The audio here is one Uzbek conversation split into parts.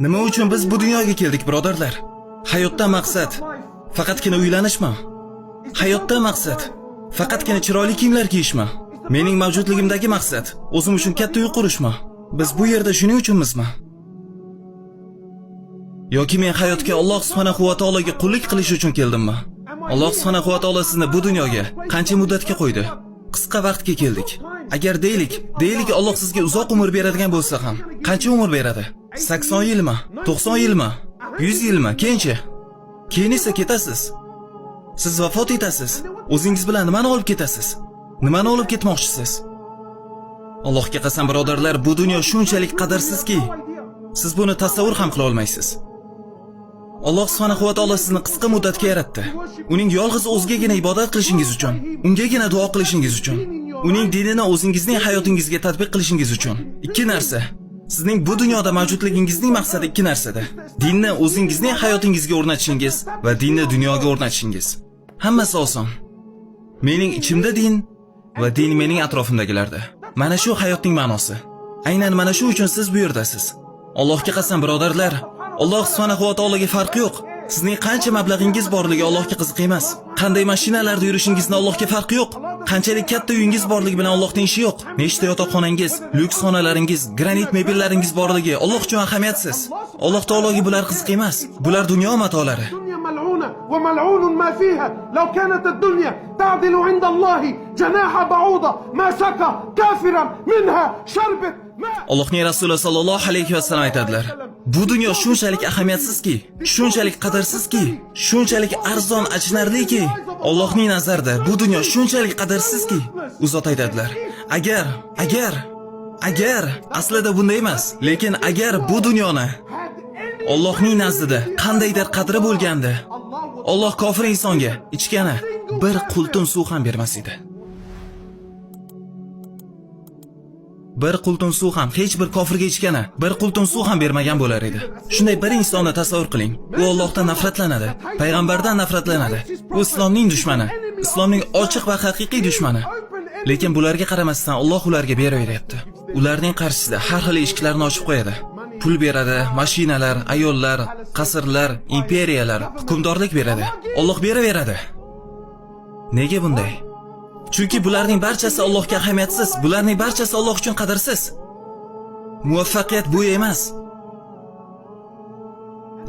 Nima uchun biz bu dunyoga keldik, birodarlar? Hayotda maqsad faqatgina uylanishmi? Hayotda maqsad faqatgina chiroyli kiyimlar kiyishmi? Mening mavjudligimdagi maqsad o'zim uchun katta uy qurishmi? Biz bu yerda shuning uchunmizmi? Yoki men hayotga Alloh subhanahu va taologa qullik qilish uchun keldimmi? Alloh subhanahu va taolo sizni bu dunyoga qancha muddatga qo'ydi? Qisqa vaqtga keldik. Agar deylik Alloh sizga uzoq umr beradigan bo'lsa ham, qancha umr beradi? 80 yilmi? 90 yilmi? 100 yilmi? Keyinchi? Keyin esa ketasiz. Siz vafot etasiz. O'zingiz bilan nimani olib ketasiz? Nimani olib ketmoqchisiz? Allohga qasam, birodarlar, bu dunyo shunchalik qadrsizki, siz buni tasavvur ham qila olmaysiz. Alloh subhanahu va taolo sizni qisqa muddatga yaratdi. Uning yolg'iz o'zigagina ibodat qilishingiz uchun, ungagina duo qilishingiz uchun, uning dinini o'zingizning hayotingizga tatbiq qilishingiz uchun. Ikki narsa. Sizning bu dunyoda mavjudligingizning maqsadi ikki narsada. Dinni o'zingizning hayotingizga o'rnatishingiz va dinni dunyoga o'rnatishingiz. Hammasi oson. Mening ichimda din va din mening atrofimdagilarda. Mana shu hayotning ma'nosi. Aynan mana shu uchun siz bu yerdasiz. Allohga qasam, birodarlar, Alloh subhanahu va taologa farqi yo'q. Sizning qancha mablag'ingiz borligi Allohga qiziq emas. Qanday mashinalarda yurishingizni Allohga farqi yo'q. Qanchalik katta uyingiz borligi bilan Allohning ishi yo'q. Nechta yotoqxonangiz, lyuks xonalaringiz, granit mebellaringiz borligi Alloh uchun ahamiyatsiz. Alloh taologa bular qiziq emas. Bular dunyo matolari. الدنيا ملعونة وملعون ما فيها لو كانت الدنيا تعدل عند الله جناح بعوضة ما سقى كافرا منها شربة ماء. Allohning Rasuli sollallohu alayhi vasallam aytadilar: Bu dunyo shunchalik ahamiyatsizki, shunchalik qadrsizki, shunchalik arzon, achinarliki, Allohning nazarida bu dunyo shunchalik qadrsizki, u zot aytadilar: Agar aslida bunday emas, lekin agar bu dunyoni Allohning nazdida qandaydir qadri bo'lganda, Alloh kofir insonga ichgani bir qultum suv ham bermas edi. Bir qultum suv ham hech bir kofirga ichgani bir qultum suv ham bermagan bo'lar edi. Shunday bir insonni tasavvur qiling. U Allohdan nafratlanadi, payg'ambardan nafratlanadi. U islomning dushmani, islomning ochiq va haqiqiy dushmani. Lekin bularga qaramasdan Alloh ularga beraveryapti. Ularning qarshisida har xil eshiklarni ochib qo'yadi. Pul beradi, mashinalar, ayollar, qasrlar, imperiyalar, hukmdorlik beradi. Alloh beraveradi. Nega bunday? Chunki bularning barchasi Allohga ahamiyatsiz, bularning barchasi Alloh uchun qadrsiz. Muvaffaqiyat bu emas.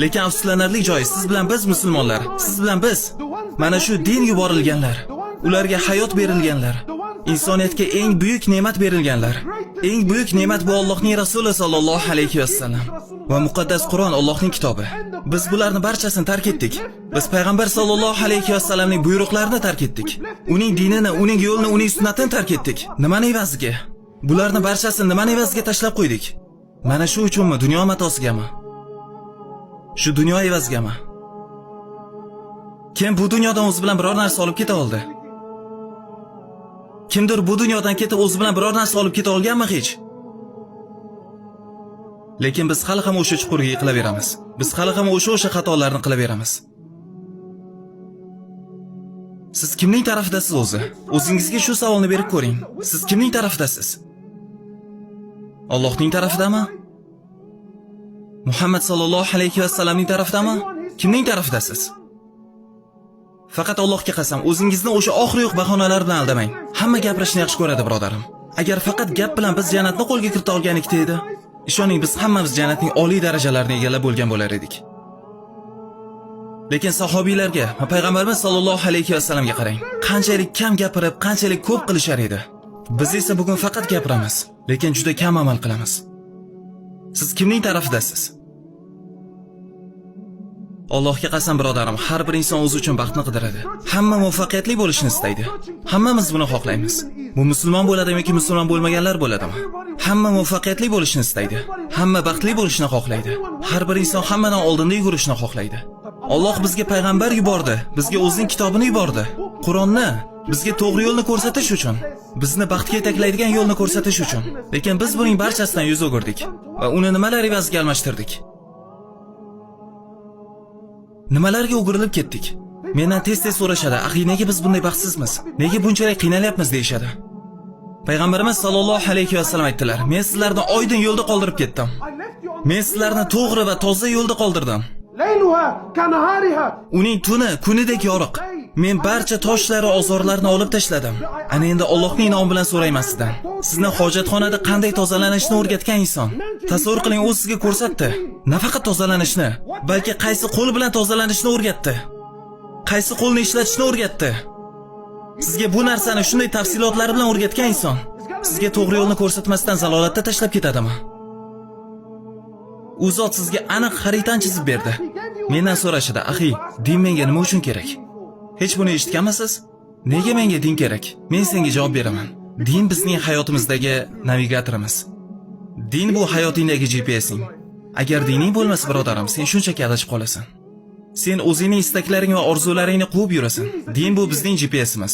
Lekin afsuslanarli joyi, siz bilan biz musulmonlar, siz bilan biz mana shu din yuborilganlar, ularga hayot berilganlar, insoniyatga eng buyuk ne'mat berilganlar. Eng buyuk ne'mat bu Allohning Rasuli sollallohu alayhi vasallam va muqaddas Qur'on, Allohning kitobi. Biz bularni barchasini tark etdik. Biz payg'ambar sollallohu alayhi vasallamning buyruqlarini tark etdik. Uning dinini, uning yo'lini, uning sunnatini tark etdik. Nimani evaziga? Bularni barchasini nimani evaziga tashlab qo'ydik? Mana shu uchunmi? Dunyo matosigami? Shu dunyo evazigami? Kim bu dunyodan o'zi bilan biror narsa olib keta oldi? Kimdir bu dunyodan ketib o'zi bilan biror narsa olib keta olganmi hech? Lekin biz hali ham o'sha chuqurga yiqilaveramiz. Biz hali ham o'sha xatolarni qilaveramiz. Siz kimning tarafidasiz o'zi? O'zingizga shu savolni berib ko'ring. Siz kimning tarafidasiz? Allohning tarafidami? Muhammad sallallohu alayhi vasallamning tarafidami? Kimning tarafidasiz? Faqat Allohga qasam, o'zingizni o'sha oxiri yo'q bahonalar bilan aldamang. Hamma gapirishni yaxshi ko'radi, birodarim. Agar faqat gap bilan biz jannatni qo'lga kirita olganlikda edi, ishoning, biz hammamiz jannatning oliy darajalarini egallab bo'lgan bo'lar edik. Lekin sahobiylarga va payg'ambarimiz sollallohu alayhi vasallamga qarang. Qanchalik kam gapirib, qanchalik ko'p qilishar edi. Biz esa bugun faqat gapiramiz, lekin juda kam amal qilamiz. Siz kimning tarafidasiz? Allohga qasam, birodarim, har bir inson o'zi uchun baxtni qidiradi. Hamma muvaffaqiyatli bo'lishni istaydi. Hammamiz buni xohlaymiz. Bu musulmon bo'ladimi yoki musulmon bo'lmaganlar bo'ladimi? Hamma muvaffaqiyatli bo'lishni istaydi. Hamma baxtli bo'lishni xohlaydi. Har bir inson hammadan oldinda yugurishni xohlaydi. Alloh bizga payg'ambar yubordi, bizga o'zining kitobini yubordi. Qur'onni bizga to'g'ri yo'lni ko'rsatish uchun, bizni baxtga yetaklaydigan yo'lni ko'rsatish uchun. Lekin biz buning barchasidan yuz o'girdik va uni nimalar evaziga almashtirdik? Nimalarga o'girilib ketdik? Mendan tez-tez so'rashadi, "Axi, nega biz bunday baxtsizmiz? Nega bunchalik qiynalyapmiz?" deyishadi. Payg'ambarimiz sollallohu alayhi vasallam aytdilar: "Men sizlarni oydin yo'lda qoldirib ketdim. Men sizlarni to'g'ri va toza yo'lda qoldirdim. ليلها كنهارها. Uning tuni kunidek yorug'. Men barcha toshlar va ozorlarni olib tashladim. Ana endi Allohning nomi bilan so'rayman sizdan. Sizni hojatxonada qanday tozalanishni o'rgatgan inson. Tasavvur qiling, u sizga ko'rsatdi. Nafaqat tozalanishni, balki qaysi qo'l bilan tozalanishni o'rgatdi. Qaysi qo'lni ishlatishni o'rgatdi. Sizga bu narsani shunday tafsilotlari bilan o'rgatgan inson sizga to'g'ri yo'lni ko'rsatmasdan zalolatda tashlab ketadimi? U zot sizga aniq xaritani chizib berdi. Mendan so'rashadi: "Axiy, din menga nima uchun kerak?" Hech buni eshitganmisiz? Nega menga din kerak? Men senga javob beraman. Din bizning hayotimizdagi navigatorimiz. Din bu hayotingdagi GPSing. Agar dining bo'lmasa, birodarim, sen shunchaki adashib qolasan. Sen o'zingning istaklaring va orzularingni quvib yurasan. Din bu bizning GPSimiz.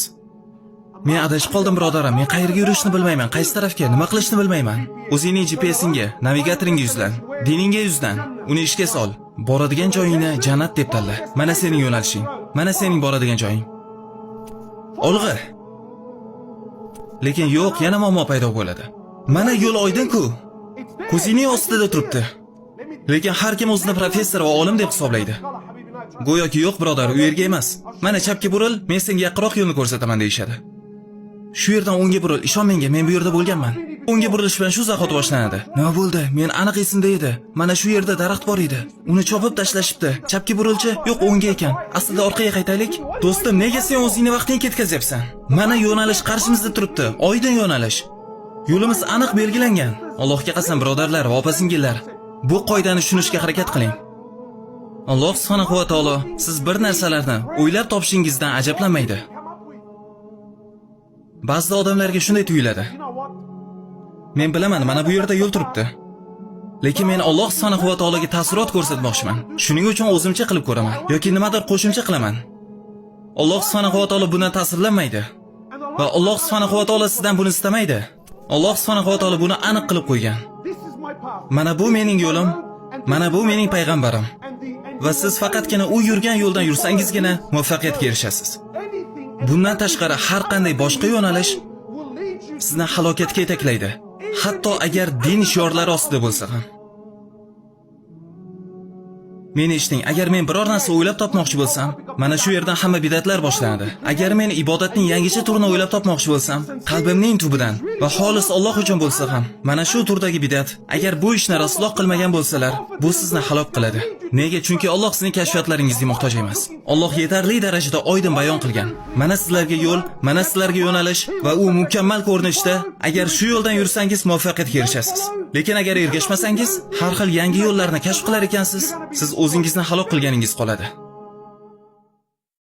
Men adashib qoldim, birodarim. Men qayerga yurishni bilmayman, qaysi tarafga, nima qilishni bilmayman. O'zingning GPSingga, navigatoringga yuzlan, diningga yuzlan, uni ishga sol. Boradigan joyingni jannat deb tanla. Mana sening yo'nalishing. Mana sening boradigan joying. Olg'a. Lekin yo'q, yana muammo paydo bo'ladi. Mana yo'l oydin-ku. Ko'zingning ostida turibdi. Lekin har kim o'zini professor va olim deb hisoblaydi. Go'yoki yo'q, birodar, u yerga emas. Mana chapga buril, men senga yaqinroq yo'lni ko'rsataman deyishadi. Shu yerdan o'ngga buril, ishon menga, men bu yerda bo'lganman. O'ngga burilish bilan shu zahoti boshlanadi. Nima bo'ldi? Men aniq esimda edi. Mana shu yerda daraxt bor edi. Uni chopib tashlashibdi. Chapga burilchi? Yo'q, o'ngga ekan. Aslida orqaga qaytaylik. Do'stim, nega sen o'zingni vaqtingni ketkazyapsan? Mana yo'nalish qarshimizda turibdi. Oydin yo'nalish. Yo'limiz aniq belgilangan. Allohga qasam, birodarlar va opa-singillar, bu qoidani tushunishga harakat qiling. Alloh subhanahu va taolo siz bir narsalarni o'ylab topishingizdan ajablanmaydi. Ba'zida odamlarga shunday tuyuladi. Men bilaman, mana bu yerda yo'l turibdi. Lekin men Alloh subhanahu va taologa taassurot ko'rsatmoqchiman. Shuning uchun o'zimcha qilib ko'raman yoki nimadir qo'shimcha qilaman. Alloh subhanahu va taolo bundan ta'sirlanmaydi. Va Alloh subhanahu va taolo sizdan buni istamaydi. Alloh subhanahu va taolo buni aniq qilib qo'ygan. Mana bu mening yo'lim, mana bu mening payg'ambarim. Va siz faqatgina u yurgan yo'ldan yursangizgina muvaffaqiyatga erishasiz. Bundan tashqari har qanday boshqa yo'nalish sizni halokatga yetaklaydi. Hatto agar din shiorlari ostida bo'lsa ham. Meni eshiting, agar men biror narsa o'ylab topmoqchi bo'lsam, mana shu yerdan hamma bidatlar boshlanadi. Agar men ibodatning yangicha turini o'ylab topmoqchi bo'lsam, qalbimning tubidan va xolis Alloh uchun bo'lsa ham, mana shu turdagi bidat, agar bu ishni Rasululloh qilmagan bo'lsalar, bu sizni halok qiladi. Nega? Chunki Alloh sizning kashfiyotlaringizga muhtoj emas. Alloh yetarli darajada oydin bayon qilgan. Mana sizlarga yo'l, mana sizlarga yo'nalish va u mukammal ko'rinishda, agar shu yo'ldan yursangiz muvaffaqiyatga erishasiz. Lekin agar ergashmasangiz, har xil yangi yo'llarni kashf qilar ekansiz, siz o'zingizni halok qilganingiz qoladi.